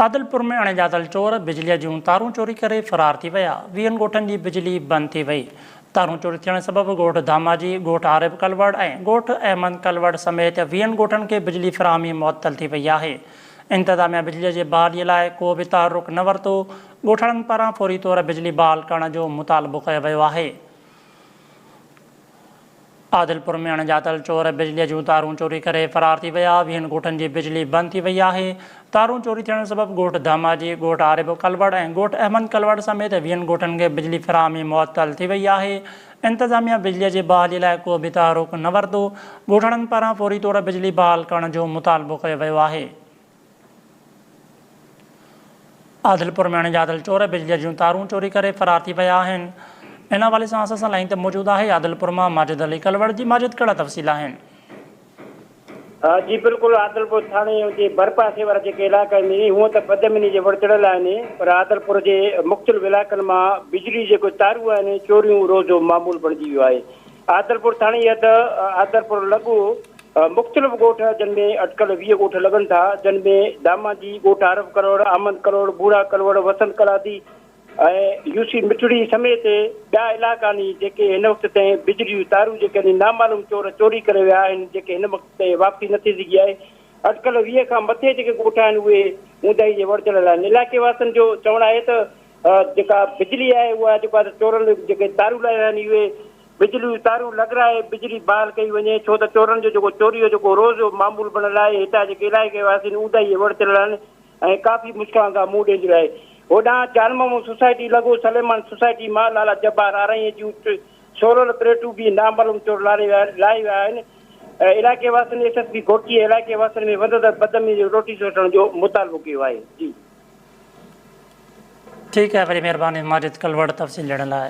عادلپور ۾ اڻڄاتل چور بجليء جون تارون چوري ڪري فرار ٿي ويا، ويهن ڳوٺن جي بجلي بند ٿي وئي. تارون چوري ٿيڻ سبب ڳوٺ ڌاماجي، ڳوٺ عارب ڪلوڙ ۽ ڳوٺ احمد ڪلوڙ سميت ويهن ڳوٺن کي بجلي فراهمي معطل ٿي وئي آهي. انتظاميا بجليء جي بحالي لاء ڪو به تحرڪ نه ورتو، ڳوٺاڻن پاران فوري طور بجلي بحال ڪرڻ جو مطالبو ڪيو ويو آهي. عادلپور ۾ اڻڄاتل چور بجليء جون تارون چوري ڪري فرار ٿي ويا، ويهن ڳوٺن جي بجلي بند ٿي وئي آهي، تارون چوري ٿيڻ سبب ڳوٺ ڌاماجي، ڳوٺ عارب ڪلوڙ ۽ ڳوٺ احمد ڪلوڙ سميت ويهن ڳوٺن کي بجلي فراهمي معطل ٿي وئي آهي، انتظاميا بجليء جي بحالي لاء ڪو به تحرڪ نه ورتو، ڳوٺاڻن پاران فوري طور بجلي بحال ڪرڻ جو مطالبو ڪيو ويو آهي. عادلپور ۾ اڻڄاتل چور بجليء جون تارون چوري ڪري فرار ٿي ويا آهن. ان حوالي سان اسان سان لائين تي موجود آهي عادلپور مان ماجد علي ڪلوڙ جي ماجد ڪهڙا تفصيل آهن. جي بلڪل عادلپور ٿاڻي جي ڀرپاسي وارا جيڪي علائقا آهن هونء ته بدامني جي ور چڙهيل آهن پر عادلپور جي مختلف علائقن مان بجلي جيڪو تارون آهن چوريون روز جو معمول بڻجي ويو آهي عادلپور ٿاڻي حد عادلپور لڳ مختلف ڳوٺ جن ۾ اٽڪل 20 ڳوٺ لڳن ٿا جن ۾ دامانجي، ڳوٺ عارف ڪلوڙ، احمد ڪلوڙ، ڀورا ڪلوڙ، وسند ڪلادي ۽ يوسي مٺڙي سميت ٻيا علائقا آهن جيڪي هن وقت تائين بجلي جون تارون جيڪي آهن نامعلوم چور چوري ڪري ويا آهن جيڪي هن وقت تائين واپسي نه ٿي سگهي آهي اٽڪل 20 کان مٿي جيڪي ڳوٺ آهن اهي اونداهي جي ور چڙهيل آهن علائقي واسين جو چوڻ آهي ته جيڪا بجلي آهي اها جيڪو آهي چورن جيڪي تارون لاهيون آهن اهي بجلي جون تارون لڳرائي بجلي بحال ڪئي وڃي ڇو ته چورن جو جيڪو چوري جو جيڪو روز جو معمول بڻيل آهي هتان جيڪي علائقي واسين اونداهي جي ور چڙهيل آهن ۽ ڪافي مشڪلان سان منهن ڏيندي رهي هوڏانهن جان محمد سوسائٽي لڳو سليمان سوسائٽي مان لالا جبار آرائين جون سولر پليٽون به نامعلوم چور لاهي ويا آهن علائقي واسين ايس ايس پي گهوٽڪي ۽ علائقي واسين ۾ وڌندڙ بدامني جو نوٽيس وٺڻ جو مطالبو ڪيو آهي جي. ٺيڪ آهي وڏي مهرباني ماجد ڪلوڙ تفصيل ڏيڻ لاء.